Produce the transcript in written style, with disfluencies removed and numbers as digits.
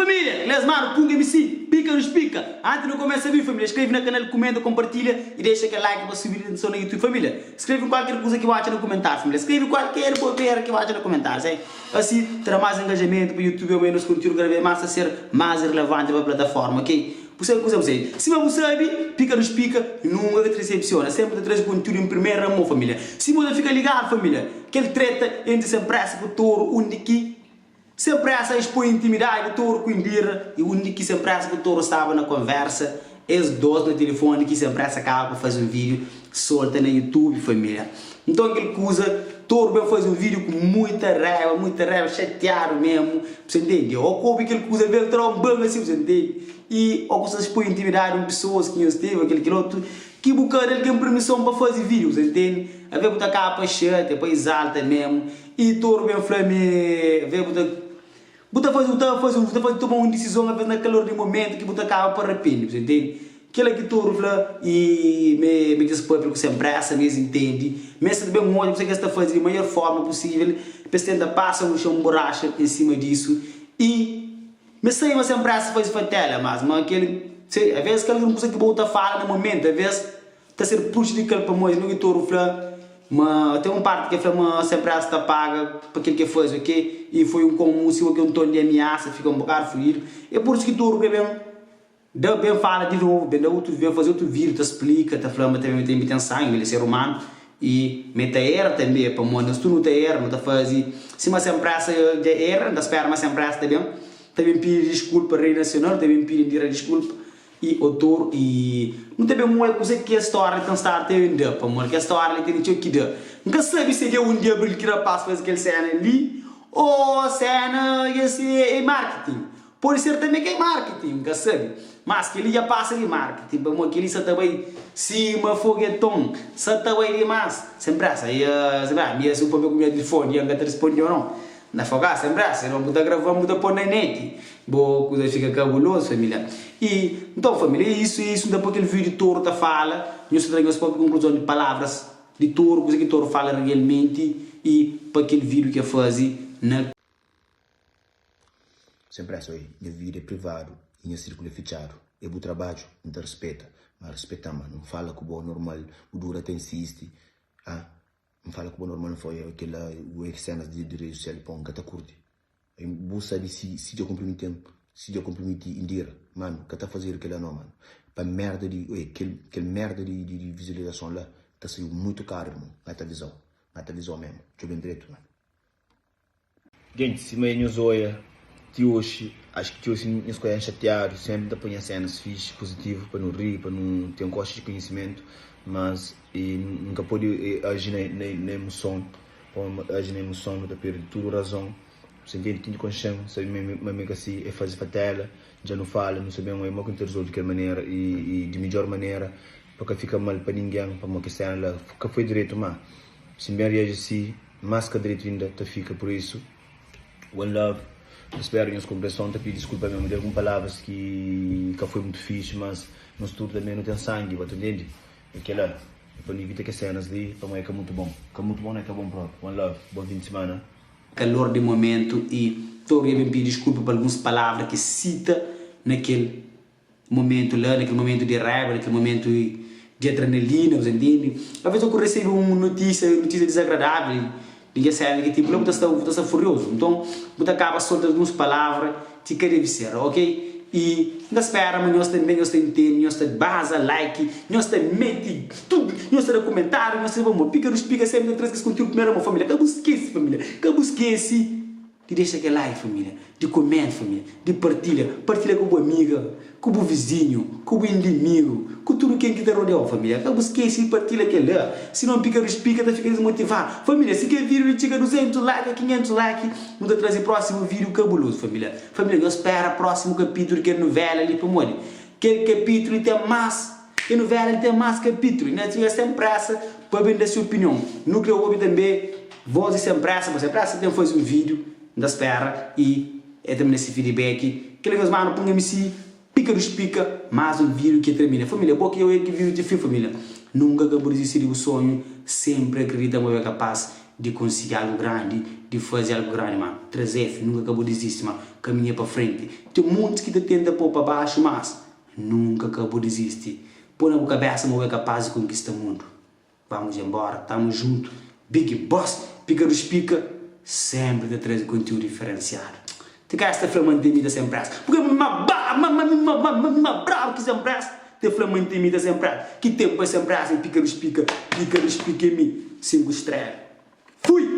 Família, les manu Punga MC, pika nu spika! Antis nu kumesa vídiu família, skreve na kanal, kumenta, konpartilha i dexa kel like pa subi atenson na YouTube família. Skreve kualker kuza ki bu atxa na kumentáriu família, skreve kualker bobera ki bu atxa na kumentárius ai. Asi ta da más engajamentu pa YouTube aumenta nos kontiúdu kada bês más ta ser más relevanti pa plataforma ok. Bu sabe kuza bu sabe. Sima bu sabe, pika nu spika nunka ka ta disepsiona, senpri ta traze kontiúdu en primera mon família. Si bu ta fika ligadu família, kel treta entri Sem Pressa ku Toru undi ki. Sem Pressa expoi intimidadi di Toru ku Indira i undi ki Sem Pressa ku Toru staba na konversa es dos na tilifoni ki Sem Pressa kaba pa fazi un video solta na YouTube familia nton kel kuza Toru ben fazi un video ku muita raiba muita raiba xatiadu memu bu sa ntende o ku obi kel kuza ben tra un banga si bu sa ntende i o ku sta expoi intimidadi un pesoas ki nhos tevi kel kel otu ki bu ka dal ken permison pa fazi video bu sa ntende ave bu ta kaba pa xatia pa izalta memu. I toru ben fla mi, Ve, bu ta bu ta faze, bu ta faze, bu ta faze toma un disizon aves na kalor di momentu ki bu ta kaba pa rapende. Bu ntende? Kila ki toru fla i me me kes papia ku sen presa, mi es ntende. Mi es sta ta ben odja kuse ki es ta faze di maior forma pusivel pa es tenta pasa un xon buraxa en sima disu. I mi sai ma sen presa faze fatela, mas ma kel, sei, aves kel kusa ki bo ta fala na momentu, aves. Ta ser prujudikal pamodi nu ki Toru fla ma ten un parti ki el fla ma Sem Pressa ta paga pa kel ki el faze ok i foi un komu si oki un ton di amiasa fika un bokadu fujidu e pur isu ki Toru ka ben da ben fala di novu ben da otu ben faze otu video ta splika ta fla ma ta ben ten sangi ma el e ser umanu i ma el ta era tanbe pamodi nos tudu nu ta era nu ta faze sima Sem Pressa dja era nu ta spera ma Sem Pressa ta ben ta ben pidi diskulpa Rei Nasional ta ben pidi Indira diskulpa. I otor i nu ta ben oia kuze ki es stória li ten stadu ta ben da, pamodi kel stória li tene txeu ki da. N ka sabe si é dia 1 di abril ki rapaz faze kel séna li ô séna es é marketing. Pode ser tanbe ki é marketing, N ka sabe. Mas kel-li dja pasa di marketing, pamodi kel-li sa ta bai sima fogeton, sa ta bai dimás. Sen présa, mi é si bu pâpia ku mi na tilifoni, N ka ta risponde-u nau. Na foga sem pressa irmon bu ta gravam bu ta pon na net bo kuza fika kabuloso familia e nton familia e isso e isso nta poi kel video toru ta fala nhos ta tra nhos propi konkluzon di palavras di toru kuza ki toru fala realmenti e pa kel video ke fazi na Sem pressa oi, nha vida é privadu i nha sirkulu é fitxadu É bu trabadju, N ta rispeta, ma rispeta-m mano N fala ku bo normal, bu dura ta insisti, ah N fala ku bo normal N fla oi kela oi senas di redi sosial pon N ka ta kurti Bu sabi si si dja konprometi-m si dja konprometi Indira mano ka ta fazedu kela no mano pa merda di oi kel kel merda di di vizualizason la ta saiu mutu karu irmon N ta avizau N ta avizau memu djoben dretu mano. Gentis, sima nhos oia ti oxi, axu ki ti oxi nhos ka oian xatiadu, senpri N ta poi nha senas fixi, puzitivu, pa nu ri, pa nu ten koxa di konhisimentu, mas N ka pode aji na imuson, pamodi aji na imuson nu ta perde tudu razon, bu ntende? Ken ki konxe-m sabe ma mi é ka si, é faze fatela, dja nu fala, nu sabe ma ki nu ta rizolve di kel manera i di midjor manera pa ka fika mal pa ningen, pamodi kes sena la ka foi dretu, ma si N ben riaji si. Mas ka dretu inda ta fika por isu one love ta spera nhos konprenson ta pidi diskulpa mesmu di algun palavras ki ka foi mutu fixi mas nos tudu tanbe nu ten sangi ba ta ntende e kela e pa nu ivita kes senas li pamodi e ka mutu bon ka mutu bon na e ka bon propi one love bon fin di simana. Kalor di momentu i Torre ben pidi diskulpa pa alguns palavra ki sita na kel Momentu la, na kel momentu di raiba, na kel momentu di adrenalina, bu ta ntende? Alvês bu resebe un notísia, un notísia dizagradável di kes séna ki tipu la bu ta sta, bu ta sta furiozu. Nton, bu ta kaba solta alguns palavra ki ka debe ser, ok? I N ta spera ma nhos tanbe nhos ta ntende, nhos ta baza like, nhos ta mete tudu, nhos ta da kumentáriu, nhos ta fla, Pika dus pika sénpri ta traze kes kontiúdu primeru mo família. Ka bu skese família, ka bu skese. Di dexa kel like família, di komenta família, di partilha, partilha ku bu amiga, ku bu vizinhu, ku bu indimigu, ku tudu ken ki ta rodea-u família. Ka bu skese di partilha kel la, sinon pika dus pika ta fika dismotivadu. Família, si kel vídiu li txiga 200 like a 500 like, nu ta traze prósimu vídiu kabulozu família. Família, nhos spera prósimu kapítulu di kel nuvéla li pamodi kel kapítulu li ten más. Kel nuvéla li ten más kapítulu. Nha txia Sem Présa pa ben da se opinion. Nu kre obi tanbe vós di Sem Présa, pa Sem Présa ten faze un vídiu, N ta spera i el ta ben da se feedback. Kel nhos manu pun MC Pika dus Pika, más un vídiu ki termina. Família, bo ki oia ki vídiu ti fin, família. Nunka ka bu dizisti di bu sonhu, senpri akridita ma bu é kapás. Di konsigi algu grandi, di faze algu grandi ma 3F nunka ka bu dizisti ma kaminha pa frenti. Ten montis ki ta tenta pô pa baxu mas nunka ka bu dizisti. Pô na bu kabesa ma bu é kapaz di konkista mundu. Vamos embora, tamo junto, Big Boss, Pika dos Pika, sempre ta traze conteúdo diferenciado. Ti ka es ta fla ma N ta imita Sem Pressa, porque mi ma ba ma ma mi ma ma mi ma brabo ki Sem Pressa, ta fla ma N ta imita Sem Pressa, ki tempo é Sem Pressa e Pika dos Pika, Pika dos Pika é mi, 5 estrela. Fui!